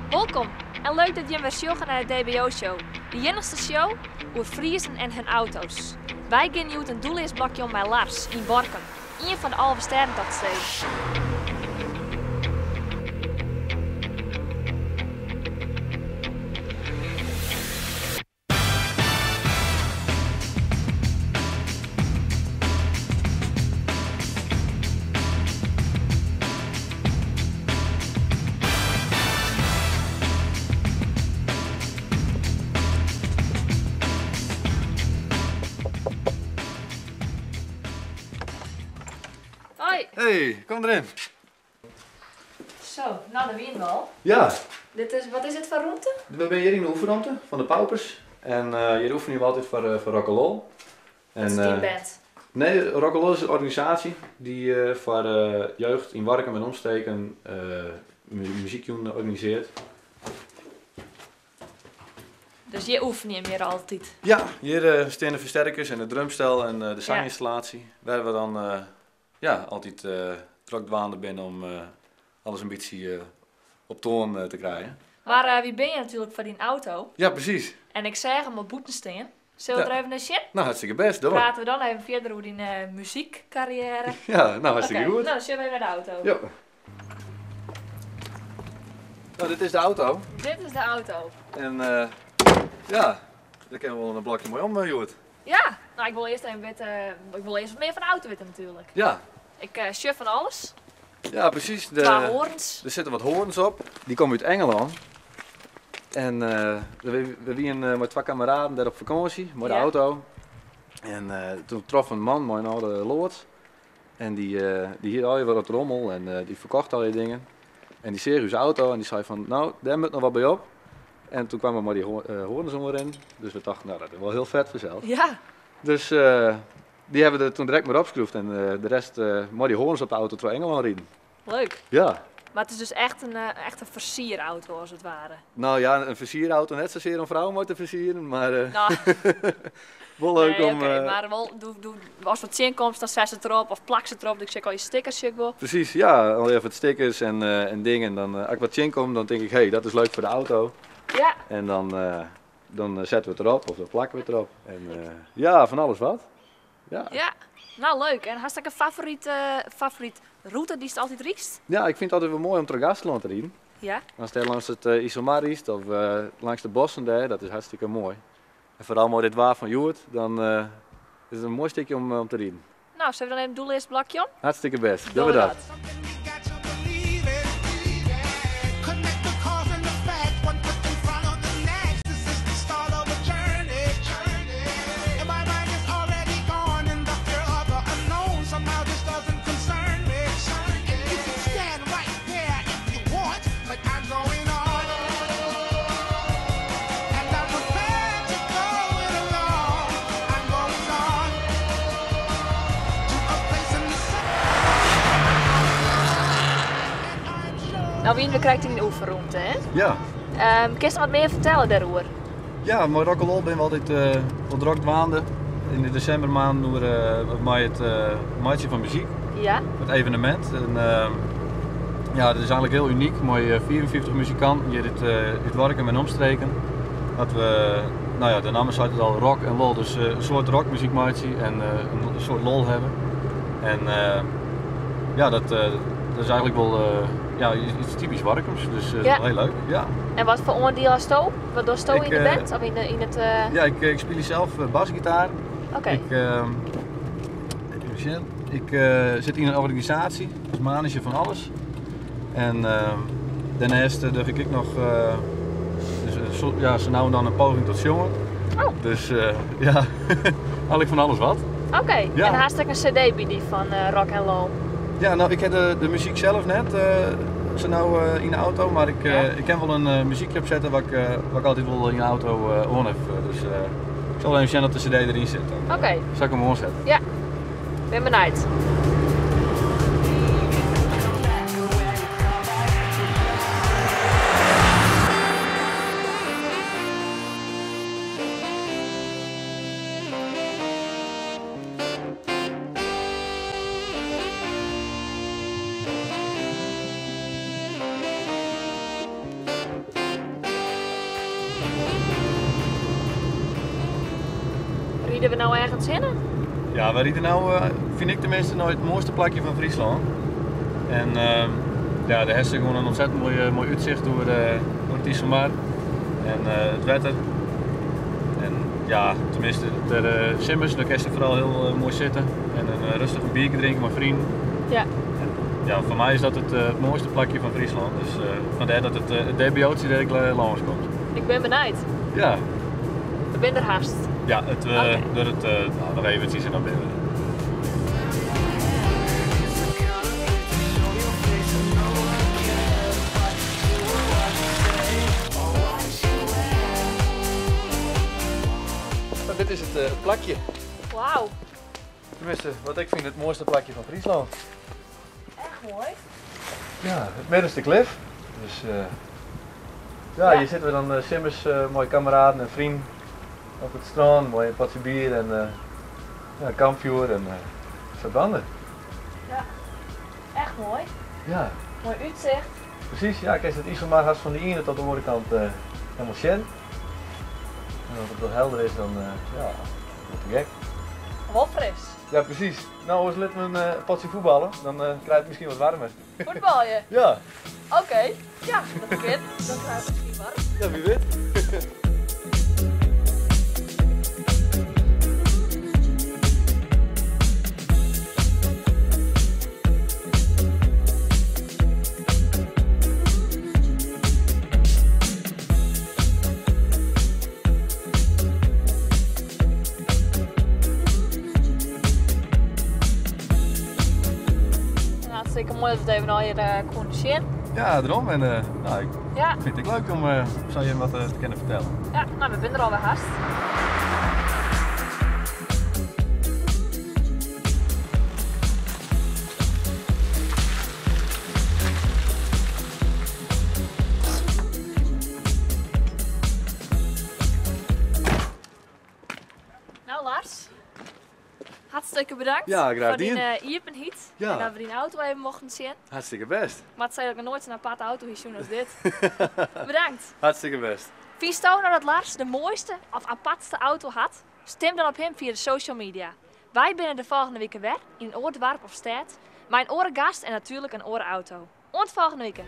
Wolkom en leuk dat jim wer sjogge nei de DBO-show, de iennichste show oer Friezen en hun auto's. Wy gean hjoed in doelleas blokje om mei Lars yn Workum, ien fan de Alvestêdentochtsleden. Hoi. Hey, kom deryn. Zo, nou daar wienen we al. Ja. Dit is, wat is dit foar rûmte? We binne hjir yn de oefenromte fan de Paupers. En hjir oefenje we altyd foar Rock-a-Lol. Dat is dyn band? Nee, Rock-a-Lol is in organisaasje dy't foar jeugd yn Warkum en omstreken muzykjûn organisearret. Dus hjir oefenje jim hjir altyd? Ja, hjir stean de fersterkers en de drumstel en de sangynstallaasje. Wêr't we dan ja, altyd drok dwaande binne om alles in bytsje op toan te krijen. Mar wy binne hjir natuerlik foar dyn auto. Ja, presys. En ik seach him op bûten stean. Sille we der even nei sjen? Nou, hartstikke bêst, doar. Prate we dan even fierder oer dyn muzykkarriêre. Ja, nou, hartstikke Oké, goed. nou, dan sjogge we even nei de auto. Ja. Nou, dit is de auto. Dit is de auto. En ja, dêr kinne we wol in blokje mei om, hjoed. Ja, nou, ik wol earst even witte, ik wol earst wat mear fan de auto witte natuerlik. Ja. Ik sjoch fan alles. Ja, presys. Twa hoarns. Der sitte wat hoarns op. Dy komme út Engelân. En we wienen mei twa kameraden dêr op fakânsje mei de auto. En toen trof in man mei in âlde loads. En dy hie allegear wat rommel en dy ferkocht allegear dingen. En dy seach ús auto en dy sei fan, nou, dêr moat noch wat by op. En toen kwam er mei dy hoarns oanrinnen. Dus we tochten, nou, dat is wol hiel fet fansels. Dus dy hawwe we der toen direkt mar opskroefd en de rest mei dy hoarns op de auto troch Engelân riden. Leuk. Ja. Mar it is dus echt in fersierauto as it ware? Nou ja, in fersierauto net sasear om frouwen mei te fersieren, mar Nou. wol leuk Nee, om, oké, mar wol, doe, ast wat tsjinkomst, dan setst it derop of plakst it derop. Ik sjoch al je stickers, sjoch ik wol. Presys, ja, al even wat stickers en dingen. Dan, as ik wat tsjinkom, dan tink ik, hé, dat is leuk foar de auto. En dan setten we it derop of dan plakke we it derop. En ja, fan alles wat. Ja. Ja, nou leuk. En hast ek in favoriet rûte dy'tst altyd rydst? Ja, ik fyn it altyd wol moai om troch Gaasterlân te riden. Ast dêr langs it Iselmar rydst of langs de bossen dêr, dat is hartstikke moai. En foaral mei dit waar fan hjoed, dan is it in moai stikje om te riden. Nou, sille we dan even doelleas blokje om? Hartstikke bêst, Dogge we dogge we dat. dat. Nou, wienen we krekt yn de oefenrûmte, hè? Ja. Kinst noch wat mear fertelle dêroer? Ja, mei Rock-a-Lol binne we altyd wol drok dwaande. Yn de desimbermaanden oer mei it meitsjen fan muzyk. It evenemint. En ja, dat is eigentlik hiel unyk mei 54 muzikanten hjir út Workum en omstreken. Dat we, nou ja, de namme seit it al, rock en lol. Dus in soart rockmuzyk meitsje en in soart lol hawwe. En ja, dat is eigentlik wol ja, iets typysk Workums, dus dat is wel hiel leuk. Ja. En wat foar oandiel hasto? Wat dochsto yn de band? Of yn it, Ja, ik spylje sels basgitaar. Ik even sjen. Ik sit yn in organisaasje, as manager fan alles. En dêrneist doch ik ek noch dus, so, ja, sa no en dan in poging tot sjongen. Dus ja, eigentlik fan alles wat. Oké, en hast ek in cd by dy fan Rock and Lol? Ja, nou, ik ha de muzyk sels net sa no yn de auto, mar ik kin wol in muzykje opsette wat ik altyd wol yn de auto oan haw. Dus ik sil even sjen oft de cd deryn sit. Dan sil ik him oansette. Ja, bin benijd. Ride we no ergens hinne? Ja, we ride no, fyn ik teminsten, nei it moaiste plakje fan Fryslân. En ja, dêr hast gewoan in ontzettend moai, moai útsicht oer, oer it Iselmar en it wetter. En ja, teminsten, de simmers, dan kinst der foaral hiel moai sitte en in rêstich in bierke drinke mei freonen. En ja, foar my is dat it, it moaiste plakje fan Fryslân. Dus fandêr dat it, it DBO'tsje dêr ek lâns komt. Ik bin benijd. Ja. We binne der hast. Ja, it duorret no, noch eventsjes en dan binne we der. No, dit is it plakje. Wauw. Teminsten, wat ik fyn it moaiste plakje fan Fryslân. Echt moai. Ja, it middenste klif. Dus ja, hjir sitte we dan simmers mei kameraden en freonen op it strân mei in potsje bier en ja, kampfjoer en sadwaande. Ja, echt moai. Ja. Moai útsicht. Presys, ja, kinst it Iselmar hast fan de iene tot de oare kant helemaal sjen. En as it wat helder is, dan ja, te gek. Wol fris. Ja, presys. No, oars litte we in potsje fuotballe, dan krijt it miskien wat waarmer. Fuotbalje? Ja. Oké, ja, dat kin. Dan krijt it miskien waarm. Ja, wie wit. Hartstikke moai dat we it even allegear koene sjen. Ja, derom. En no, ik fyn it ek leuk om sa jim wat te kinnen fertellen. Ja, no, we binne der alwer hast. Nou Lars, hartstikke bedankt Ja, graach foar dyn dien. iepenheid Ja. en dat we dyn auto even mochten sjen. Hartstikke bêst. Moat sizze dat ik noch noait sa'n aparte auto hie sjoen as dit. Bedankt. Hartstikke bêst. Fynsto no dat Lars de moaiste of apartste auto hat? Stim dan op him fia de social media. Wy binne de folgjende wike wer yn in oar doarp of stêd mei in oare gast en natuerlik in oare auto. Oant folgjende wike.